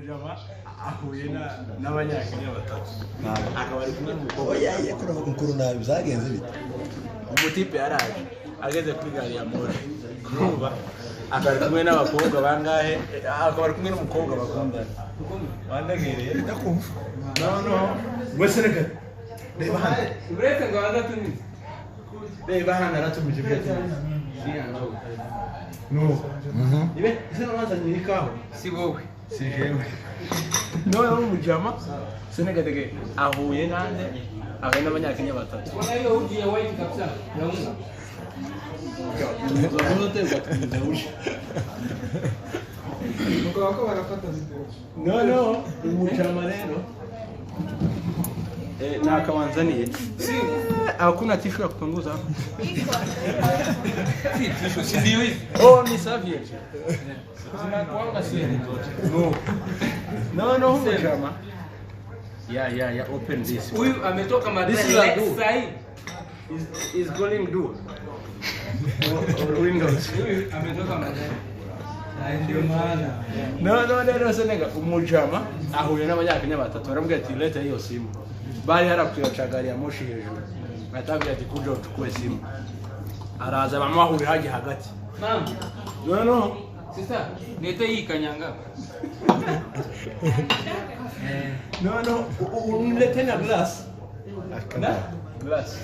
Umujama ahuye n'abanyakenya batatu, akaba ari kumwe n'umukobwa. Oya, ye mukuru nabi byagenze bite? Umutipe yaraje ageze kuri gari ya moshi, urumva, akaba ari kumwe n'abakobwa bangahe, akaba ari kumwe n'umukobwa bakundana. Wandegereye? Ndakumva. Noneho wese reka reba hano. Uretse ngo abanze atumize. Reba hano, aratumije ibyo atumije. No ibe ese nabazanye ikawa. Si wowe. Si jewe. Noneho umujama senegatege ahuye nande? Ahuye n'abanyakenya batatu. Mbona hiyo uji ya white kabisa ya unga. No, no, umujama rero na akawanzaniye. Hakuna tishu ya kupunguza hapo? Si tishu, si ndio hizi. Oh, ni serviette. Zinakuanga sehemu zote. No. No, no, umujama. Yeah, yeah, yeah, open this. Huyu ametoka This is Marekani a do. saa hii. Is going do. Or Windows. Huyu ametoka Marekani. Ndio maana. No, no, rero Senegal umujama ahuye n'abanyakenya batatu, baramubwira ati leta hiyo simu. Bari harakwira ca gari ya moshi hejuru. Batabwira ati kuja uchukue simu. Araza bamwahurira hajya hagati. Mama, No, no. sister, niite hii kanyanga. No, no, unilete na glass. Na? Glass.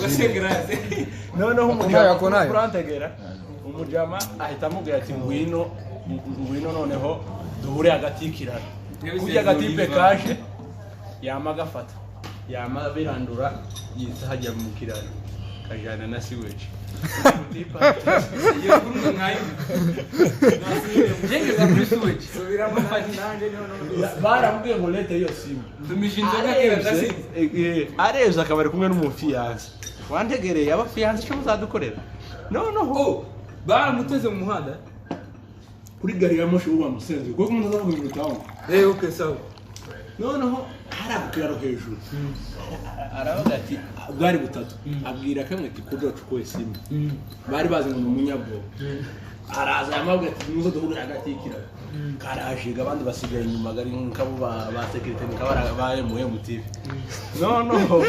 Wasi grazie. No, no, Nayo ako nayo. urantegera. Umujama ahita amubwira ati ngwino, ngwino noneho duhure hagati y'ikiraro. Kurya agatipe kaje yama agafata yama birandura yitsa hajya mu kiraro kajana na siweje. Iyo kurunga nkayo. Jenge kuri sewage. Baramubwiye ngo leta iyo simu. Tumisha inzoga kera ndasinze. Arebye akaba ari kumwe n'umufiyanse. Wantegereye? Abafiyanse icyo muzadukorera noneho. Oh, baramuteze mu muhanda. Kuri gari ya moshi ubu bamusenze kuko umuntu azavuga ngo utaho. Eh, okay, sawa. Noneho hari ako kiraro hejuru, aravuga ati bwari butatu, abwira kamwe ati kuja uchukue simu. Bari bazi ngo ni umunyabwoba. Araza yamabwira ati muze duhurire hagati y'ikiraro. Karajiga, abandi basigaye inyuma, gari nk'abo ba sekirite nk'abara ba M TV. Noneho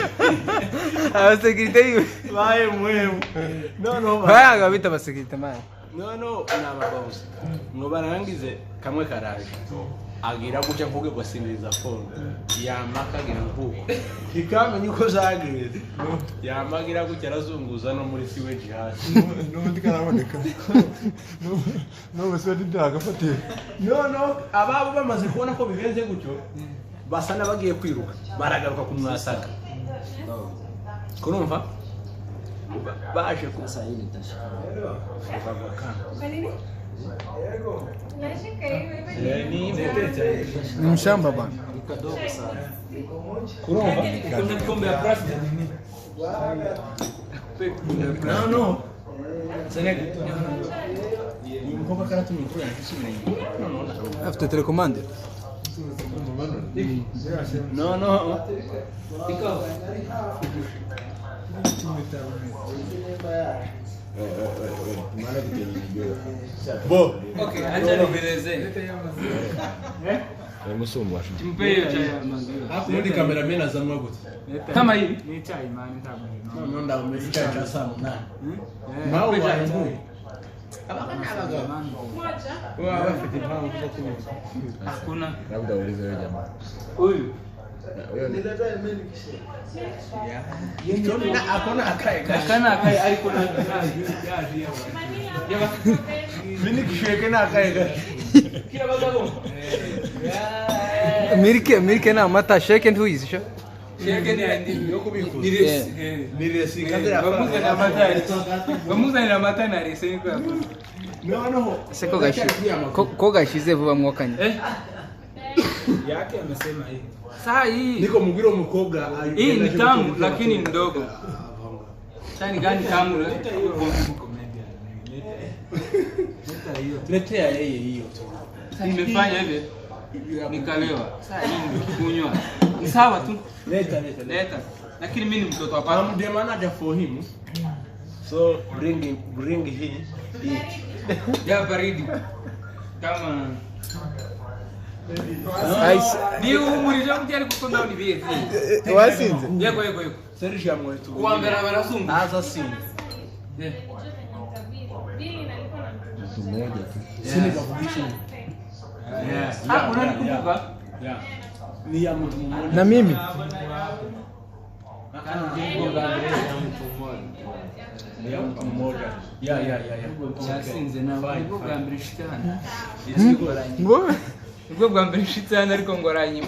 Abasekirite yiwe. ba M, noneho Bayanga bita abasekirite man. Noneho ni abababuzi ngo barangize, kamwe karaje agira gutya nkuge gusinziriza phone, yama akagira nkuko ntikamenya uko zagenze, yama agira gutya arazunguza no muri siweji hasi. N'ubundi karaboneka n'ubu se ntitagafatiye. Noneho ababo bamaze kubona ko bigenze gutyo, basa n'abagiye kwiruka, baragaruka kumwasaka, kurumva baje ku Ni mshamba bana. Kurumva. Kuna kombe ya plastic. No, no. Senegal. Uyu mukobwa karatumye imvura yasubira inyuma. No, no, no. Afite telekomande. No, no. Ikawa. Bo. Okay, acha nielezee. Tumpe hiyo chai ya maziwa. Hapo muri cameraman azanwa gute? Kama hii. Ni chai man ntabwo. No, no, ndawumenya icyayi cya saa munani. Eh, Nawe wahinduye. Abagana abagabo. Baba bafite impamvu zo kunywa. Hakuna. Labda uulize huyo jamaa. Huyu. Huyo ni Akona akona akaye gashi. Akana akaye ariko na ya Milkshake na akaye gashi. kila bagabo. Milk, milk ni amata, shake ntuyizi sho. Sheke ni Yo kubikuza. ni resi. Ni resi kandi Bamuzanira amata. Bamuzanira amata na resi niko yakoze. Noneho Ese ko gashize ko gashize vuba mwokanye. Eh? Yake amesema hii. Saa hii. Niko mubwira umukobwa. Hii ni tamu lakini ni ndogo. Sasa ni gani tamu? Leta hiyo comedian. Leta hiyo. Letea yeye hiyo tu. Sasa nimefanya hivi nikalewa. Sasa hii nikikunywa ni sawa tu. Leta, leta, leta. Leta. Lakini mimi ni mtoto wa papa. I'm the manager for him. So bring him, bring he it. Ya baridi. Kama Nihumurije mbyari kuko ndabona ibihe. Wasinze? Yego yego yego. Serge yamwoye Uwa mbere abarazungu. Naza sinzi. Mtu mmoja tu. Ah, unanikumbuka? Yeah. Ni ya mtu mmoja. Na mimi? Ni ya mtu mmoja. Yeah, yeah, yeah, yeah. Yasinze nawe. Nibwo bwa mbere nshitse hano. Ngo? Nibwo bwa mbere nshitse hano ariko ngo aranyima.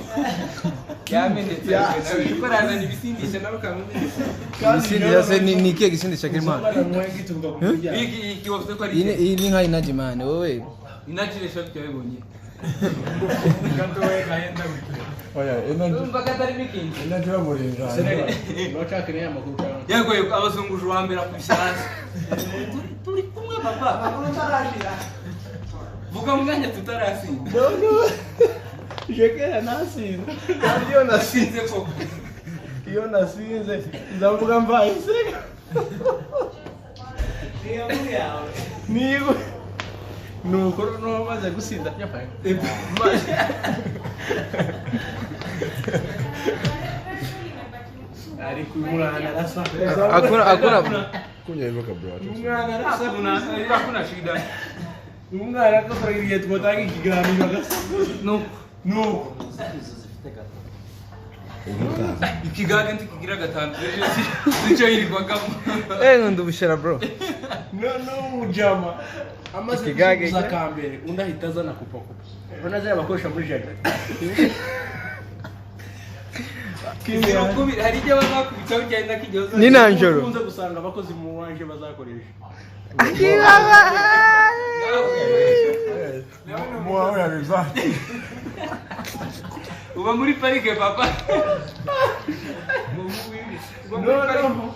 Yamenetse ariko arazana ibisindisha nawe ukamumeneka. Igisindisha se ni ikihe gisindisha kirimo hano? Iki iki wavuze ko ari Iyi ni- iyi ni nka inaji man, wowe. inajiresha bityo wabibonye. Oya, energy Urumva ko atari mikingi. energy bamurinda. Urashaka niya makuru cyangwa? Yego yego abazunguje uwa mbere akubise hasi. Turi kumwe papa. Vuga mu mwanya tutarasinda. Jekera nasinze. Iyo nasinze Sinze koko. iyo nasinze ndavuga mbaye insega. Niba nuko noneho maze gusinda yapaye. Ariko uyu mwana arasa. Hakuna hakuna Kunywa hivyo kabla watu. Umwana arasa. Hakuna hakuna shida. Umwana akakora igihe twatanga ikiganiro agasakuza. Nuko Nuko. ikigage ntikigira gatanu nicyo yirirwagamo. Eh nkunda ubushera bro. Noneho umujama amaze Ikigage. kuzuza akambere undi ahita azana kupakupa urabona ziriya bakoresha muri jaride. Zirukubira hari ibyo bazakubitaho cyane nakigeze. Ni nanjoro. Ukunze gusanga abakozi mu wanje bazakoresha. Muwawe yabiza. Uba muri parike papa. Uba muri parike. Noneho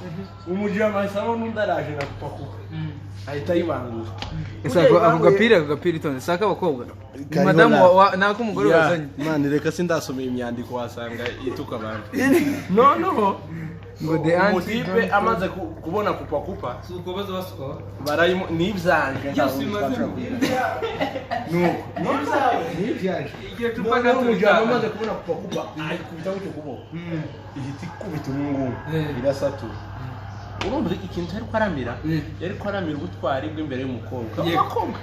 umujama ahita abona undi araje na kupakupa ahita ayibangura. Ese ako gapira itonde saka abakobwa. Ni madamu wa nako umugore wazanye. Mani reka sindasoma iyi myandiko wasanga ituka abantu. Noneho Ngo the anti umutipe amaze kubona kupakupa Si uko baza basuka. barayimu nibyanje Byose bimaze nuko nibyanje Igihe cupa noneho umujama gatatu. amaze kubona kupakupa ayikubita gutyo kuboko ihita ikubita ubu ngubu irasatura. Urumva ikintu yari kwaramira yari kwaramira ubutwari bw'imbere y'umukobwa. Yego. Abakobwa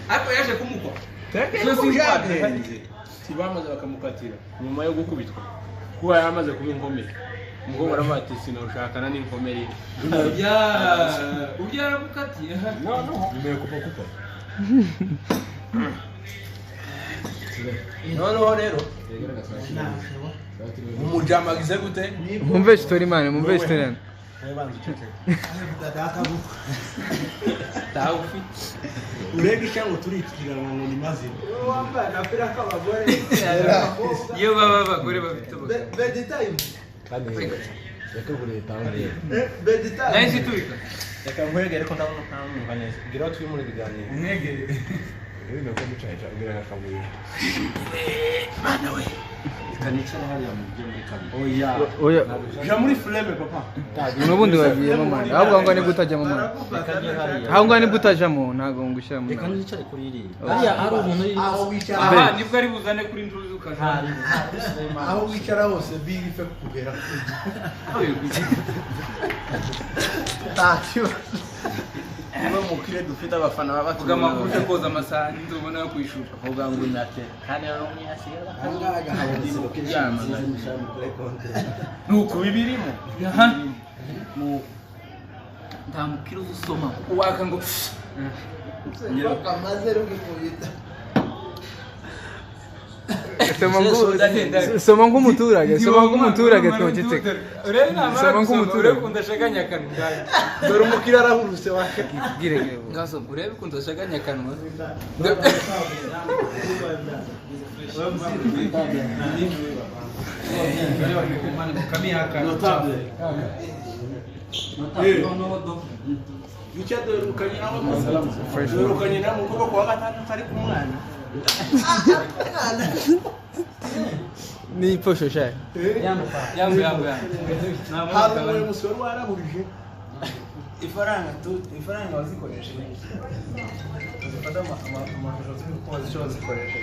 Ariko yaje kumukwa. so byagenze bamaze bakamukatira nyuma yo gukubitwa kuba yaramaze kuba inkomere umukobwa aravuga ati sinawushakana n'inkomere. Ya, ubyo yaramukatiye. Nimekupa kupa. Noneho rero umujama agize gute? Mumve story man, mumve story man. Urega ishango turitirana ngo ni mazina. Iyo baba abagore bafite abagabo. Kandi yakaguriye tangi. Nahise iturika. Reka nkwegere ariko ndabona ntamwumva neza kugira aho turi muri biganiro. Hivi ndio mchacha bila kabuye. Reka nicare hariya mu byo muri kabiri. Oya. Oya, Ja muri fleme papa. n'ubundi wagiyemo man. Ahubwo ngo nibwo utajyamo man. Ahubwo nibwo utajamo ntabwo ngushyiramo. Reka nicare kuri iriya. Hariya hari umuntu uri Aho wicara Aha nibwo ari buzane kuri njuzi ukaza. aho wicara hose biri ife kugera. Nta kibazo. Niba mukire dufite abafana baba Vuga amakuru yo koza amasahani nzobona yo kwishura. Vuga ngo nate. Kandi rero umwiyasiga nuko bibirimo. Aha. Nta mupira uzi usoma. Uwaka ngo Kamaze rugikubita. Soma nk'umuturage, soma nk'umuturage twogiteka. Urebe namara Soma gusoma nk'umuturage. urebe ukuntu ashaganya akanwa. Dore umukire arahurutse wake. Gire. Ngaso urebe ukuntu ashaganya akanwa. Notable. Icyo dorukanye nawe dorukanye nawe mu kuboko kwa gatandatu ari ku mwana. Ni posho sha. Yangu yangu yangu. Hari umuyobozi wari warahurije. Ifaranga tu ifaranga wazikoresha. Zifata amashusho z'uko wazisho zikoresha.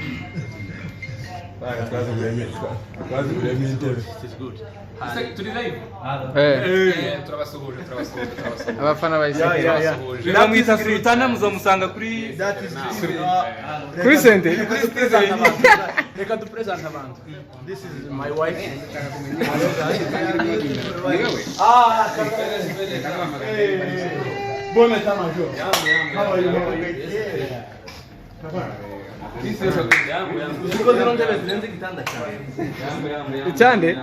Twaziguriyemo intebe. Turi live. Turabasuhuje. Abafana bayiseke. Bamwita Sultana muzomusanga kuri Kuri sente. Reka dupresente abantu. This is my wife. Bon état major. Kuko zino ntebe zirenze igitanda cyawe. Icyande?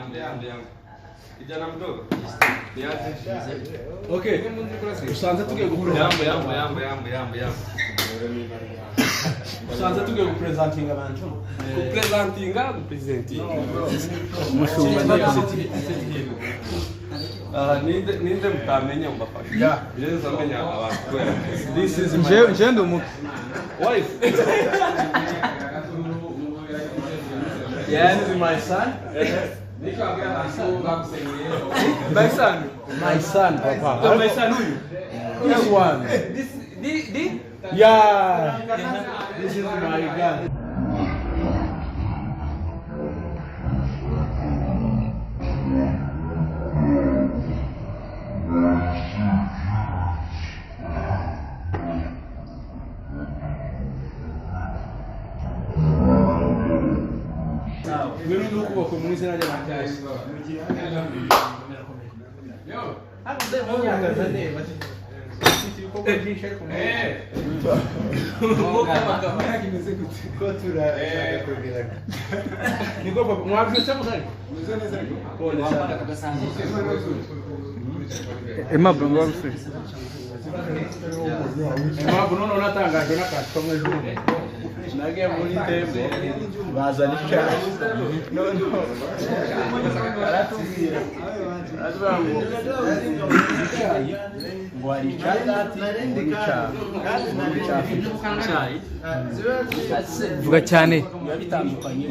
Kijana mdogo. Okay. Usanze tugiye guhura. Yambo. Usanze tugiye gupresentinga abantu. Gupresentinga, gupresentinga. Umushumba Ninde mutamenya mbafasha. Bireza amenya abantu kubera. This is my Nje ndi umuke. Wife. Yeah, this is my son. My son. My son, papa. My son huyu. This one. This di Yeah. This is my guy. Ngwino n'ukuboko mu izina ry'Imana. Niko papa mwabyutse musari? Pole sana. Aimable ngo bagusubize. Aimable none unatangajwe n'akantu kamwe ejo. Nagiye muri tembo Bazana icyayi. none aratubwira ngo icyayi ngo hari icyatsi ngo n'icyayi Vuga cyane. Biba bitandukanye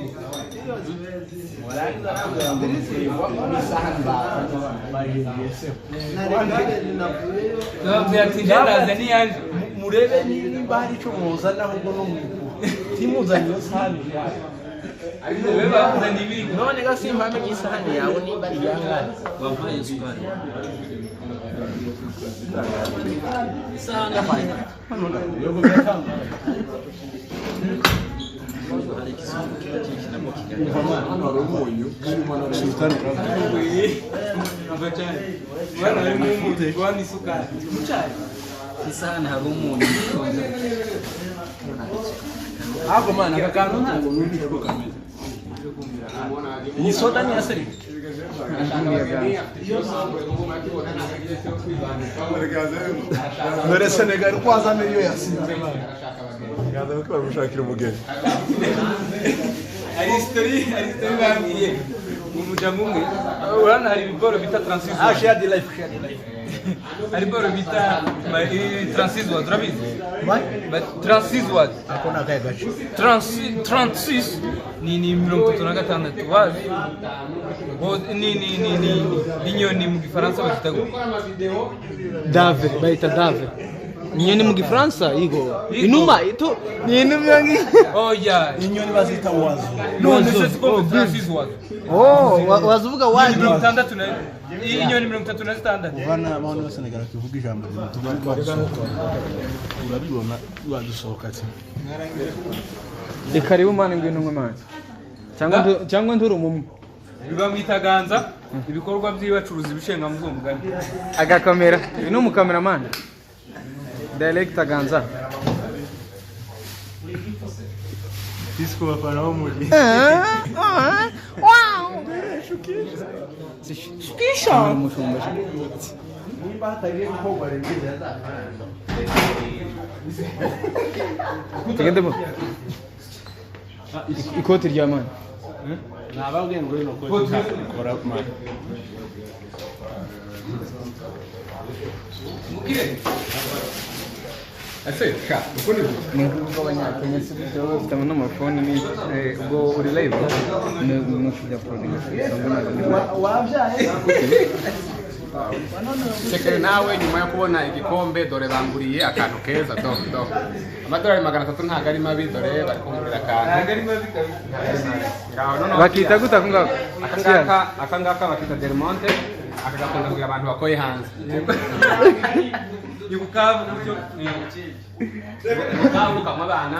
warangiza arakubwira ngo biterwa n'isahani bajengeseho. Murebe nimba hari icyo muzana ahubwo no mu timuzanye iyo sahani yawe. None ga simpamenye isahani yawe nimba ari iyangana. Wampaye isukari. Isahani yampaye. Hari ikizungu kiba kikinamo Kigali. Hano hari umunyu. Sultani Isahani hari umunyu. Ahubwo mana aka kantu ntabwo numvise uko kameze. Iyi soda ni iya serivisi. Dore Senegal uko azana iyo yasinze. Gaza ko bamushakira umugeni. Hari story bambwiye umujama umwe urabona hari ibigoro bita transistor. Share the life, share the life. Hari ibigoro bita transistor, urabizi? Transistor. Ako ni akahe gace? 36 ni 36 wazi. Ni inyoni mu Gifaransa bakita gute? Dave, bayita dave. Inyoni mu Gifaransa igo. Inuma ito ni inuma ngi. Oh yeah. Inyoni bazita wazo. None se siko 36 wazo. Oh, wazuvuga wazo. 66 inyoni 36. Ubana abantu ba Senegal tuvuga ijambo rimwe tuvuga urabibona wadusohoka ati. Karibu mana ngwino ngwe mana. Cyangwa nduri umumwe. Bamwita Ganza ibikorwa by'ibacuruza ibishenga muzumugani. Agakamera. Uyu ni umukameraman. Director Ganza. Disco bafana bo muri. Wow. Shukisha. Nimba hatagiye gukorwa revise Tugende mo. Ikoti rya mani. Nababwiye ngo rino koti ntabikora mani. Ni nk'ubwo Abanyakenya si gutyo baba bafite n'amafoni ni ubwo uri live ni ukujya producer. Wabyaye? Sekere nawe nyuma yo kubona igikombe dore banguriye akantu keza do do. Amadolari 300 ntago ari mabi dore bari kungurira akantu. Ntago ari mabi kabisa. Ngaho noneho Bakita gute ako ngako? Aka ngaka bakita Del Monte, aka gakunda kugira abantu bakoye hanze. Ni bukavu gutyo. Bukavu kanywa abana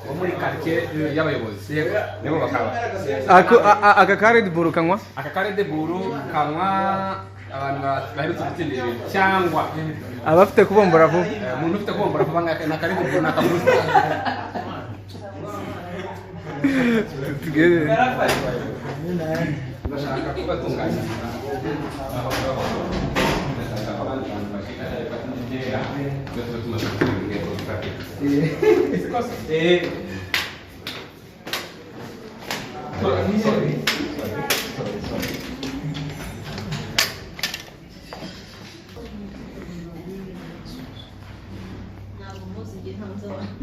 bo muri quartier y'abayobozi. Nibo bakaba. Aka ka Red Bull kanywa? Aka ka Red Bull kanywa abantu baherutse gutsindira ibintu cyangwa abafite kubombora vuba. Umuntu ufite kubombora vuba na ka Red Bull na kabusta. Tugere. Ndashaka kubatunganya. Ntabwo muzi igihe ntanze abantu.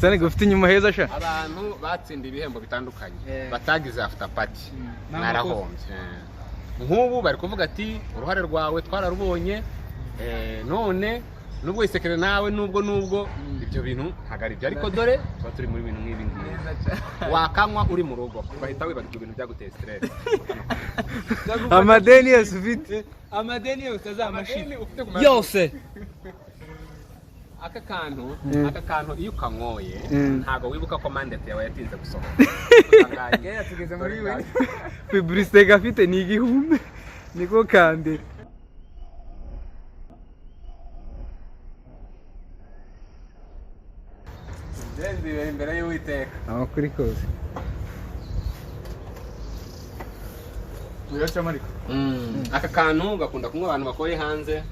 Sani gufite inyuma heza sha. Abantu batsindiye ibihembo bitandukanye batagize after party narahombye. Nk'ubu bari kuvuga ati uruhare rwawe twararubonye, none nubwo isekere nawe nubwo ibyo bintu ntabwo ari byo, ariko dore tuba turi muri bintu nk'ibi ngibi wakanywa uri mu rugo ugahita wibagirwa ibintu byaguteye stress. Amadeni yose ufite. Amadeni yose azamashira. Yose. Aka kantu iyo ukanyoye ntabwo wibuka ko mandate yawe yatinze gusohoka. Tugeze muri we. Publicité gafite ni igihumbi niko kambere. Nzibera imbere y'Uwiteka. Amakuru kose. Aka kantu gakunda kunywa abantu bakoye hanze.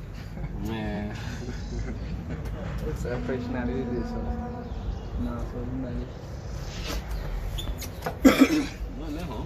Noneho